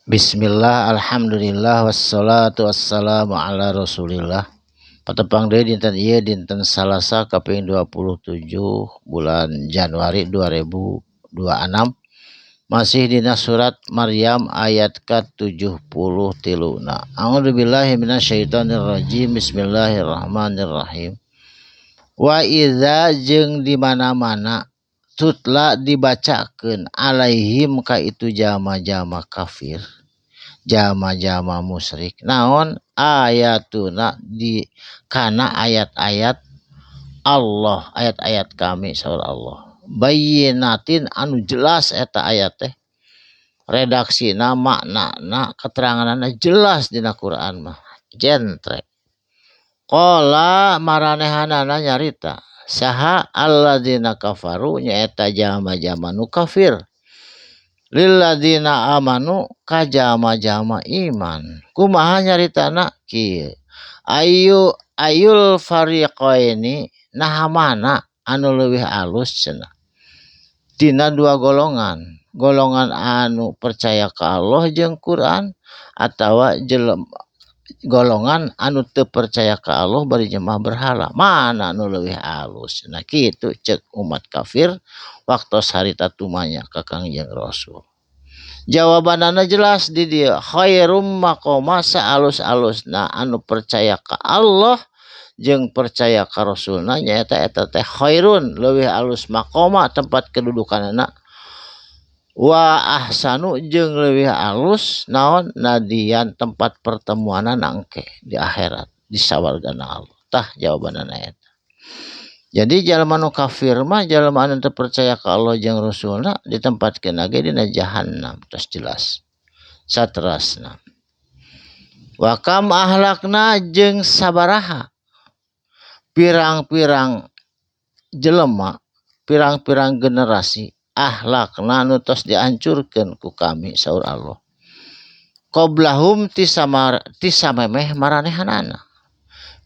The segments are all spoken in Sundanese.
Bismillah, alhamdulillah, wassalatu wassalamu ala rasulillah. Patepang deui dinten ieu, dinten Salasa kaping 27 bulan Januari 2026, masih dina surat Maryam ayat ka-73 na. A'udzubillahi minasyaitonirrajim. Bismillahirrahmanirrahim. Wa idza jeung di mana-mana tutla dibacakeun alaihim ka itu jalma-jalma kafir, jalma-jalma musyrik, naon ayatuna di kana ayat-ayat Allah, ayat-ayat kami saur Allah, bayyinatin anu jelas eta ayat teh, redaksina, maknana, keteranganana jelas dina Quran mah jentre. Qala maranehanana nyarita saha alladzina kafaru, nyaeta jalma-jalma nu kafir, lilladzina amanu ka jalma-jalma iman. Kumaha nyaritana? Kieu: ayu ayul fariqaini, naha mana anu leuwih alus cenah tina dua golongan, golongan anu percaya ka Allah jeung Quran atawa jelema golongan anu teu percaya ka Allah bari nyembah berhala, mana anu leuwih alus? Nah, kitu cek umat kafir waktos harita tumanya ka Kangjeng Rasul. Jawabanana jelas di dieu, khairum maqama, saalus-alusna anu percaya ka Allah jeung percaya ka Rasulna, nyaeta eta teh khairun leuwih alus maqama tempat kedudukanana, wa ahsanu jeung leuwih alus naon nadian tempat pertemuanana engke di akhirat di sawargana Allah. Tah, jawabanana eta. Jadi jalma nu kafir mah, jalma anu teu percaya ka Allah jeung Rasulna, ditempatkeun ge dina jahannam, tos jelas. Saterasna, wa kam ahlakna jeung sabaraha pirang-pirang jelema, pirang-pirang generasi, ahlakna nu tos dihancurkeun ku kami saur Allah, qoblahum ti samar ti samemeh maranehanana,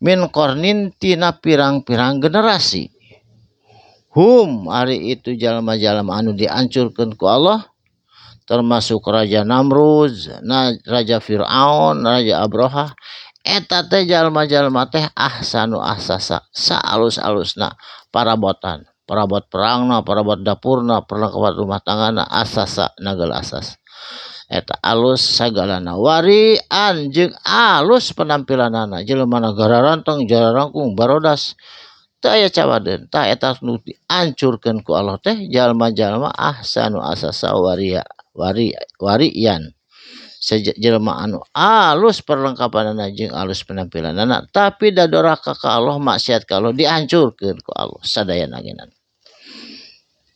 min qarnin tina pirang-pirang generasi. Hum ari itu jalma-jalma anu dihancurkeun ku Allah, termasuk Raja Namrud, Raja Fir'aun, Raja Abraha, eta teh jalma-jalma teh ahsanu asasa, saalus-alusna parabotan, parabot perangna, parabot dapurna, perlengkapan rumah tanggana, asasa nagel asas eta alus sagalana, warian jeung alus penampilanana, jelema gararanteng, jararangkung, barodas, teu aya cawadeun. Tah, eta nu dihancurkeun ku Allah teh jalma-jalma ahsanu asasa waria wari warian, jelema anu alus perlengkapanana jeung alus penampilanana, tapi da doraka ka Allah, maksiat ka Allah, dihancurkeun ku Allah sadayana genan.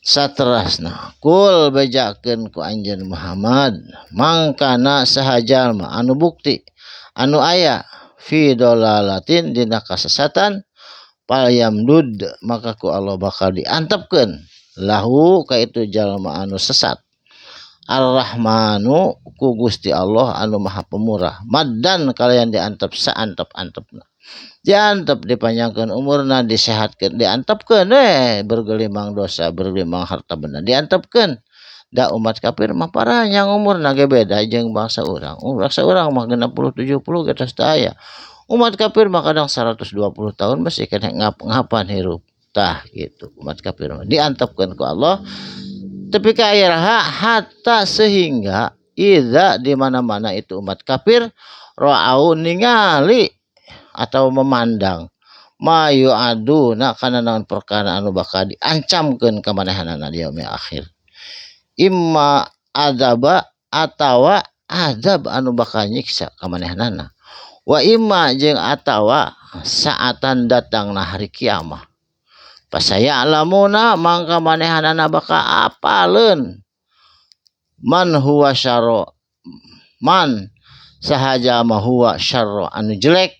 Saterasna, kul bejakeun ku anjeun Muhammad, mangkana saha jalma anu bukti anu aya fi dolalatin dina kasesatan, falyamdud maka ku Allah bakal diantepkeun lahu ka itu jalma anu sesat, Ar-Rahmanu ku Gusti Allah anu Maha Pemurah, maddan kalayan diantep saantep-antepna, diantep, dipanjangkeun umurna, disehatkeun, diantepkeun we, bergelimang dosa, bergelimang harta benda diantepkeun. Da umat kafir mah paranjang umurna ge, beda jeung bangsa urang. Bangsa urang mah 60 70 ge tos teu aya. Umat kafir mah kadang 120 tahun masih keneh ngap-ngapan hirup. Tah, gitu umat kafir mah diantepkeun ku Allah tepi ka iraha, hatta sehingga, idza di mana-mana itu umat kafir, ra'au ningali atau memandang, ma yu'aduna kana naon perkara anu bakal diancamkeun ka manehanana di yaumil akhir, imma adzaba atawa azab anu bakal nyiksa ka manehanana, wa imma jeung atawa saatan datangna hari kiamah. Fasaya'lamuna mangka manehanana bakal apaleun, man huwa syarra, man saha jalma, huwa syarra anu jelek,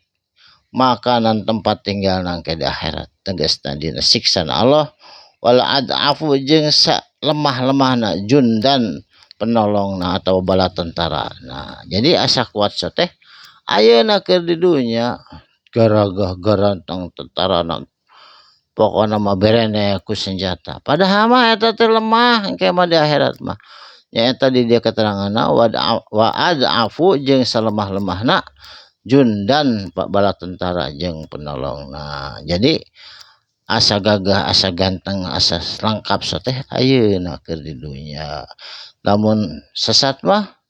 makanan tempat tinggal nangke di akhirat, tegasna dina siksa Allah, wal ad'afu jeung lemah-lemahna, jundan penolongna atau bala tentara. Nah, jadi asa kuat teh ayeuna keur di dunya garagah garanteng tentara, pokokna mah berene ku senjata, padahal mah eta teh lemah engke mah di akhirat mah. Nyaeta di dieu keteranganna wa ad'afu jeung salemah-lemahna jundan bala tentara jeung penolongna. Jadi asa gagah, asa ganteng, asa lengkap teh ayeuna keur di dunya. Lamun sesat mah,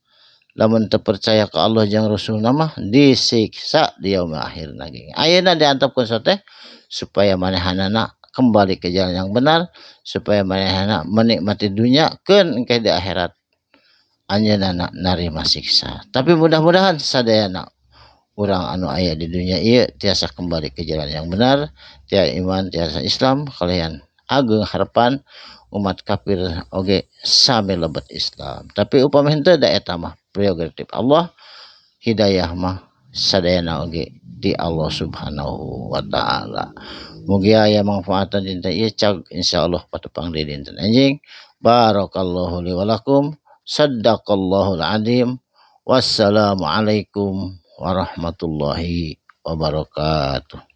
lamun teu percaya ka Allah jeung Rasulna mah disiksa di yaumil akhir ge. Ayeuna diantepkeun teh supaya manehanana kembali ke jalan yang benar, supaya manehna menikmati dunia keun engke di akhirat anjeunna narima siksa. Tapi mudah-mudahan sadayana urang anu aya di dunia ieu tiasa kembali ke jalan yang benar, tiasa iman, tiasa Islam, kalian ageng harapan umat kafir oge sami lebet Islam. Tapi upami henteu da eta mah prerogatif Allah, hidayah mah sadayana oge di Allah Subhanahu wa taala. Mugia aya manfaatna dinten ieu cag insyaallah patepang deui dinten anjing. Barakallahu li wa lakum, saddaqallahul azim. Wassalamualaikum warahmatullahi wabarakatuh.